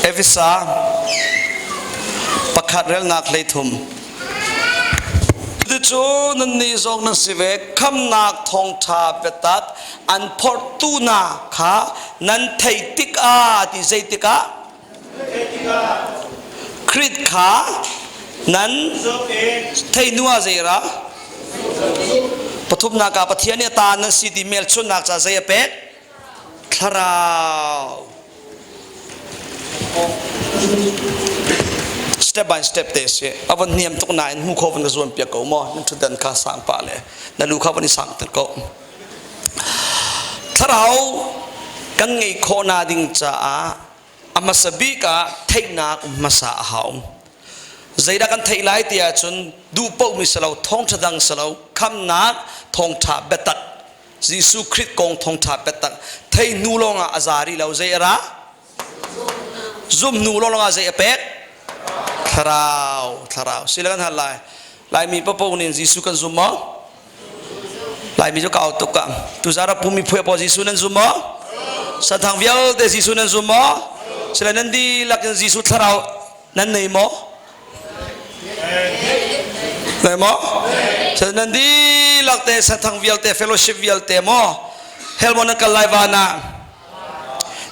Efesa pakhat relnak 13. Cucu nannih zong nan si ve, khamnak thawngṭha biatak an phorhtu hna kha nan theih tikah ti zei tikah Krit kha nan theih hnu ah zei ra pathumnak ah Pathian nih a ta nan si ti hmelchunhnak ca zei a pek thlarau step by step te si a von niam tuk nain hmu kho van ka zuam piak ko maw nan thutdan kha sang pah le na lu kha van i sang ter ko thlarau kan ngei khawh na ding caah a hmasa bik ah theihnak hmasa a hau zeidah kan theih lai ti ahcun duh paohmi si lo thawngṭha dang si lo khamnak thawngṭha biatak Jesuh Khrih kong thawngṭha biatak thei hnu lawngah a za rih lo zei a ra zum hnu lawngah zei a pek thlarau thlarau sila kan hal lai Laimi papo nih Jesuh kan zum maw Laimi cu ka au tuk ka tuzara pumi phuai paw Jesuh nan zum maw Sathang vialte Jesuh nan zum maw sila nan dihlak in Jesuh thlarau nan nei maw Nei maw? Nan dihlak te sathang vialte fellowship vialte maw hell maw nan kal lai van ah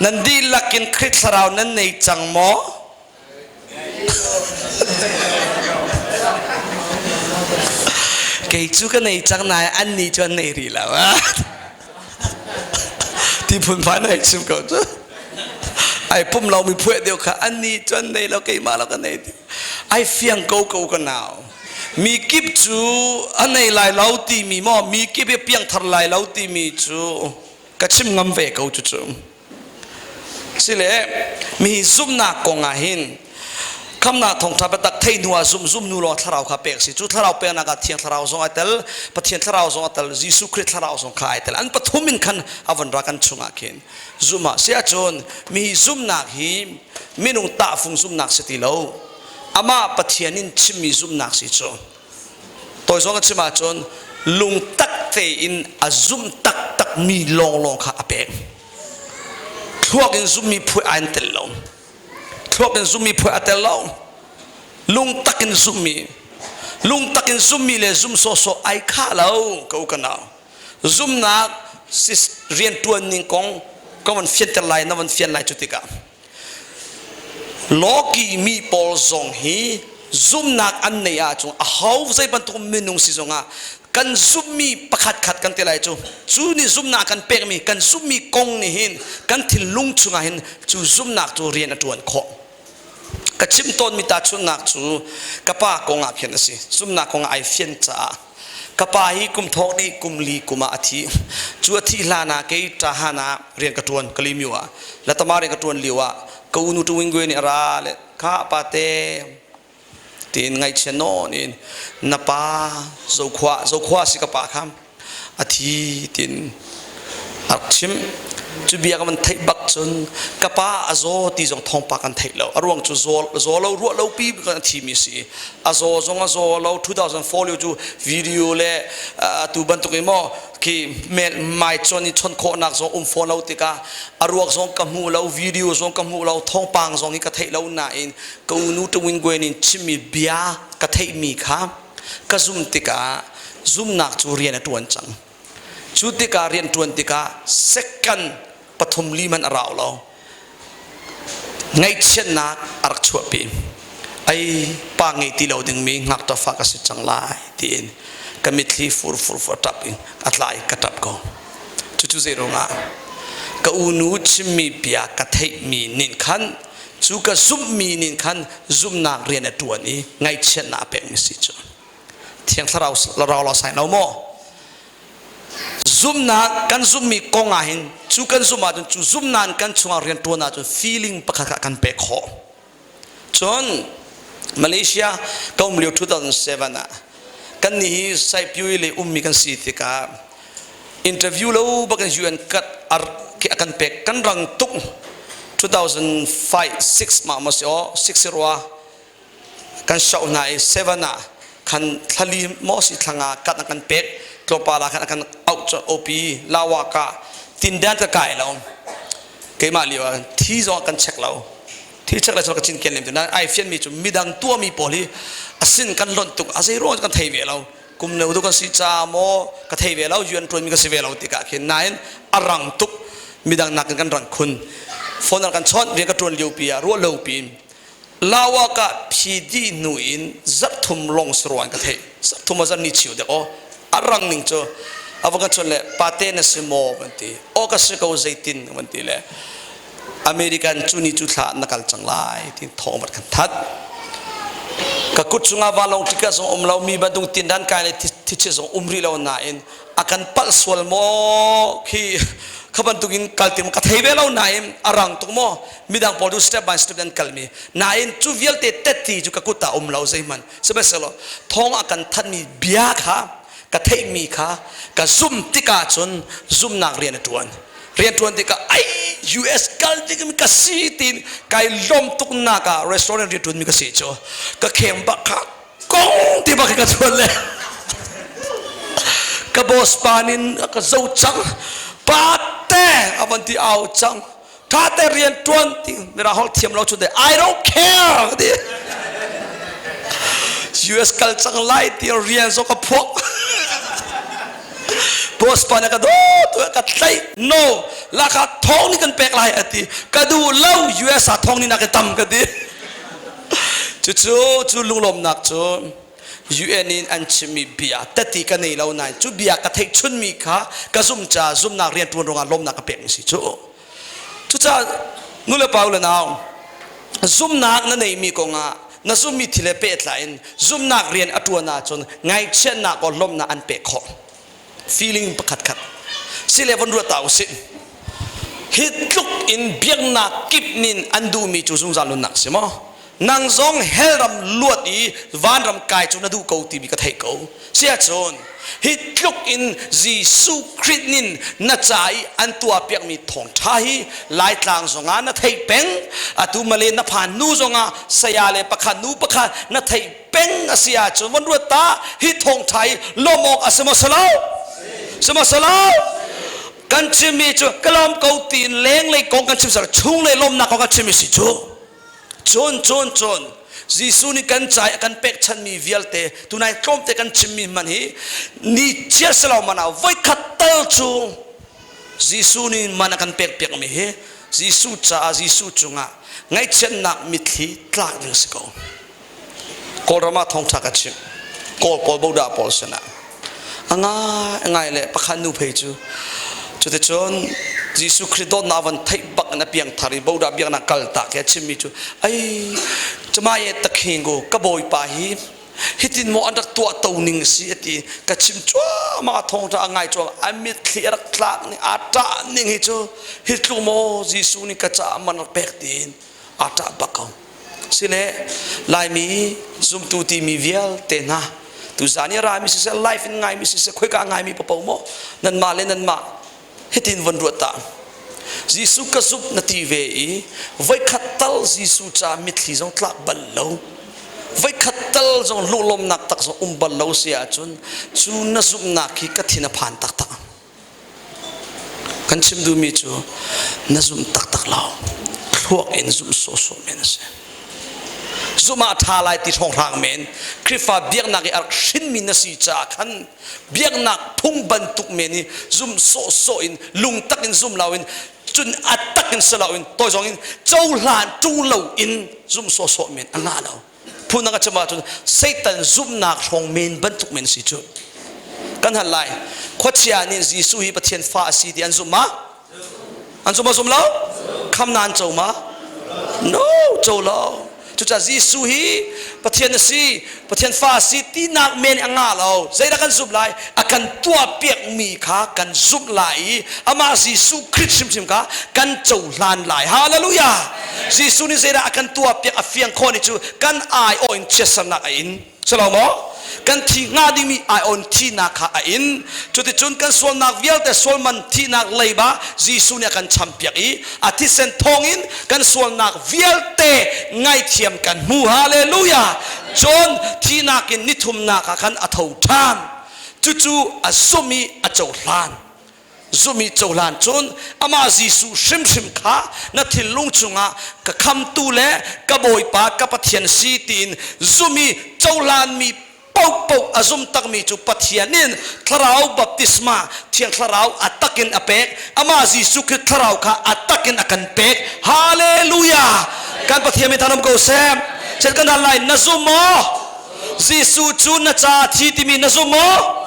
nan dihlak in Khrih thlarau nan nei cang maw? Kei cu ka nei cang nain an nih cu an nei rih lo. Ti phunphai na hei chim ko cu. Ai pum lo mi phueh deuh kha an nih cu an nei lo keimah lo ka nei ti. Ai fiang ko ko ka nau. Mi kip cu a nei lai lo timi maw mi kip i piangthar lai lo timi cu ka chim ngam ve ko cu cu. Sile mi zumhnak kong ah hin khamnak thawngṭha biatak theih hnu ah zum zum hnu lawng thlarau kha pek si cu thlarau peknak ah thiang thlarau zong ai tel Pathian thlarau zong a tel Jesuh Khrih thlarau zong kha ai tel an pathum in khan a von ra kan chungah khin zumh ah si ahcun mi zumhnak hi minung tahfung zumhnak si ti lo amah Pathian in chimmi zumhnak si cu Tawi zong a chim ahcun lungtak tein a zumh taktak mi lawnglawng kha a pek. Thluak in zummi phui ai tel lo. Thluak in zummi phui a tel lo. Lungtak in zummi lungtak in zummi le zum sawsawh ai khah lo ko ka nau. Zumnak riantuan ning kong ka van fianter lai na van fian lai cu tikah Lawki mi pawl zong hi zumhnak an neih ahcun aho zei bantuk minung si zongah kan zumhmi pakhat khat kan ti lai cu cu nih zumhnak kan pekmi kan zumhmi kong nih hin kan thinlung chungah hin cu zumhnak cu rian a ṭuan khawh. Ka chim tawnmi tahchunhnak cu ka pa kong ah khin a si. Zumhnak kong ah ai fian caah ka pa hi kum thawk dih kum li kum ah a thi. Cu a thih hlan ah kei ṭahan ah rian ka ṭuan Kalemyo ah. Latama rian ka ṭuan lio ah ka unu Ṭuwingwe nih a ra le kha pate tiin ngaihchia nawn in na pa Zokhua Zokhua si ka pa kha a thi tiin a rak chim cu bia ka van theih bak cun ka pa a zaw ti zong thawngpang kan theih lo a ruang cu zaw zaw lo ruah lo pi kan a thimi si a zaw zong a zaw lo 2004 lio cu video le atu bantuk in maw khi mai chon i chon khawhnak zong um fawn lo tikah a ruak zong ka hmu lo video zong ka hmu lo thawngpang zong hi ka theih lo nain ka unu Tawin Gwen in chimmi bia ka theihmi kha ka zum tikah zumnak cu rian a ṭuan cang. Cu tikah rian ṭuan tikah second pathum li hmanh a rau lo. Ngaihchiatnak a rak chuahpi. Ai pa ngei ti lo dingmi ngakṭa ka si cang lai tiin ka mitthli fur fur fur ṭap in a tlai ka ṭap ko. Cucu zei ruangah ka unu chimmi bia ka theihmi nin khan cu ka zumhmi nin khan zumhnak rian a ṭuan i ngaihchiatnak a pekmi si cu Thiang Thlarau rau lo sai lo maw? Zumhnak kan zumhmi kong ah hin cu kan zumh ahcun cu zumhnak kan chungah rian ṭuan ahcun feeling pakhat kha kan pek khawh. Cun Malaysia ka um lio 2007 ah kan nih hi Saipui le ummi kan si tikah interview lo bakin UN kat ar khi a kan pek kan rang tuk 2005 6 ma ma si o 6 rua kan show hna i 7 ah khan thlali maw si thlanga kat an kan pek tlawmpal ah khan a kan auh cu OP lawa ka tindan ka kai lo keimah lio ah thi zong kan check lo. Thi chek le ka cin ken lem tu na ai fian mi cu midang tuahmi pawl hi asin kan lonh tuk a zei ruang kan thei ve lo. Kum no tu kan si ca maw ka thei ve lo UN tuan mi ka si ve lo tikah khin nain a rang tuk midang nakin kan rang khun. Phone kan chawnh rian ka tuan lio pi ah ruah lo pi Lawak ah PD hnu in zarh thum lawng saruan ka theih. Zarh thum a zarh ni chiu dek aw. A rang ning cu a va kan chawnh le pate na si maw van ti. Aw ka si ko zeitin van ti le American cu ni cu thla na kal cang lai ti thawng vat kan that. Ka kut cungah vanlawng ticket zong um lo mi bantuk tin dan kai le thichi zong um rih lo nain a kan palh sual maw khi kha bantukin kal tim ka thei ve lo nain a rang tuk maw midang pawl cu step by step an kalmi nain cu vialte tetti cu ka kut ah um lo zeihmanh sihmanhsehlaw thawng a kan thanmi bia kha ka theihmi kha ka zum tikah cun zumnak rian a ṭuan rian ṭuan tikah ai US kal ding ka si tiin kai lawm tuk nak ah restaurant rian ṭuanmi ka si cu ka kheng bak kha kong ti bak ka chuan le ka boss pa nin ka zo cang pa te avan ti au cang tha te rian tuan ti mira hol thiam lo chu de I don't care ti US kal cang lai ti rian zo ka phuak boss pa na ka do tu ka tlai no laka thong ni kan pek lai ati ka du lo US a thong ni na ka tam ka ti Cucu cu lunglawmnak cu UN in an chimmi bia tati ka nei lo nain cu bia ka theih chunmi kha ka zum ca zumnak rianṭuan ruangah lawmnak ka pekmi si cu. Cucaah nu le pa u le nau zumnak na neimi kongah na zummi thil he pehtlai in zumnak rian a ṭuan ahcun ngaihchiatnak or lawmhnak an pek khawh. Feeling pakhat khat sile von ruat ta usih. Hi tluk in biaknak kip nin an duhmi cu zungzal nunnak si maw? Nang zong hell ram luat i vanram kai cu na duh ko timi ka theih ko. Siahcun hi tluk in Jesuh Khrih nin na ca i an tuahpiakmi thawngṭha hi Laitlang zongah na theih peng, atu Malay na phan nu zongah saya le pakhat nu pakhat na theih peng a si ahcun von ruat ta hi thawngṭha hi lawm awk a si maw si lo? Si maw si lo? Kan chimmi cu ka lawm ko tiin lenglei kong kan chim sar chunglei lawmnak kong kan chimmi si cu. Cun cun cun Jesuh nih kan ca i a kan pekchanmi vialte tunai tlawmte kan chimmi hman hi ni chiar si lo man ah voikhat tal cu Jesuh nih man a kan pekpiakmi hi Jesuh caah Jesuh cungah ngaihchiatnak mitthli tlak ding si ko. Kawlram ah thawngṭha ka chimh. Kawl pawl bodah pawl sinah. A ngai ngai le pakhat nu phei cu cuticun Jesuh Khrih dawtnak van theih bak in a piangthar i bodah biaknak kal tak he a chimmi cu ai camaye takhingu ka bawipa hi hitin maw an rak tuah to ning si ati ka chim cuahmah thawngṭha a ngai cuahmah a mitthli a rak tlak ning a ṭah ning hi cu hi tluk maw Jesuh nih ka caah man rak pek tiin a ṭah bak ko Sile Laimi zumtu timi vialte hna tuzan i rami siseh life in ngaimi siseh khoika ngaimi papo maw nanmah le nanmah hitin von ruat ta Jesuh ka zumh na ti ve i voikhat tal Jesuh ca mitthli zong tlak bal lo voikhat tal zong lunglawmnak tak zong um bal lo si ahcun cu na zumhnak hi ka thin a phan taktak Kan chim duhmi cu na zum taktak lo. Thluak in zumh sawhsawh men a si. Zumh ah ṭha lai ti hrawnghrang men Khrihfa biaknak i a rak hrinmi na si caah khan biaknak phung bantuk men i zumh sawhsawh in lungtak in zum loin cun a tak in si loin toi zong in cohlan ṭung loin zumh sawhsawh men a ngah lo. Phundang a chim ahcun Satan zumhnak hrawng men bantuk men si cu. Kan hal lai. Khuachia nih Jesuh hi Pathian fa a si ti an zumh ma? An zum ma zum lo? Kham na an co ma? No, co lo. Cucaah Jesuh hi Pathian a si, Pathian fa a si tinak men a ngah lo. Zeidah kan zumh lai? A kan tuahpiakmi kha kan zumh lai i amah Jesuh Khrih hrimhrim kha kan cohlan lai. Hallelujah! Jesuh nih zeidah a kan tuahpiak a fiang khawh ni cu kan aiawh in chiatsernak a in. Silo maw? Kan thi hnga dingmi aiawh in thihnak kha a in. Cuticun kan sualnak vialte sualman thihnak leiba Jesuh nih a kan champiak i a thisen thawngin kan sualnak vialte ngaithiam kan hmu. Hallelujah! Cun thihnak in nithumnak ah khan a tho ṭhan. Cucu a zumh i a cohlan. Zumh i cohlan cun amah Jesuh hrimhrim kha na thinlung chungah ka khamtu le ka Bawipa ka Pathian si tiin zum i cohlanmi paohpaoh a zum takmi cu Pathian in thlarau baptisma Thiang Thlarau a takin a pek. Amah Jesuh Khrist thlarau kha a takin a kan pek. Hallelujah! Kan Pathian min thanam ko seh. Set kan hal lai na zum maw? Jesuh cu na ca thi timi na zum maw?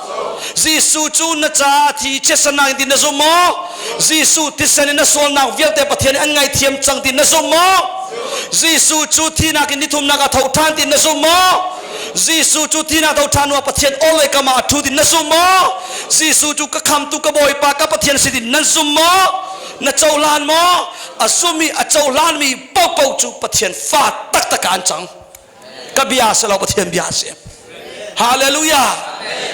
Jesuh cu na ca thi chiatsanak in ti na zum maw? Jesuh thisen in na sualnak vialte Pathian nih an ngaithiam cang ti na zum maw? Jesuh cu thinak in nithumnak a tho ṭhan ti na zum maw? Jesuh cu thinak tho ṭhan hnuah Pathian orhlei kam ah a ṭhu ti na zum maw? Jesuh cu ka khamtu ka Bawipa ka Pathian si ti nan zum maw? Na cohlan maw? A zum i a cohlanmi paohpaoh cu Pathian fa taktak ah an cang. Ka bia si lo Pathian bia a si. Hallelujah!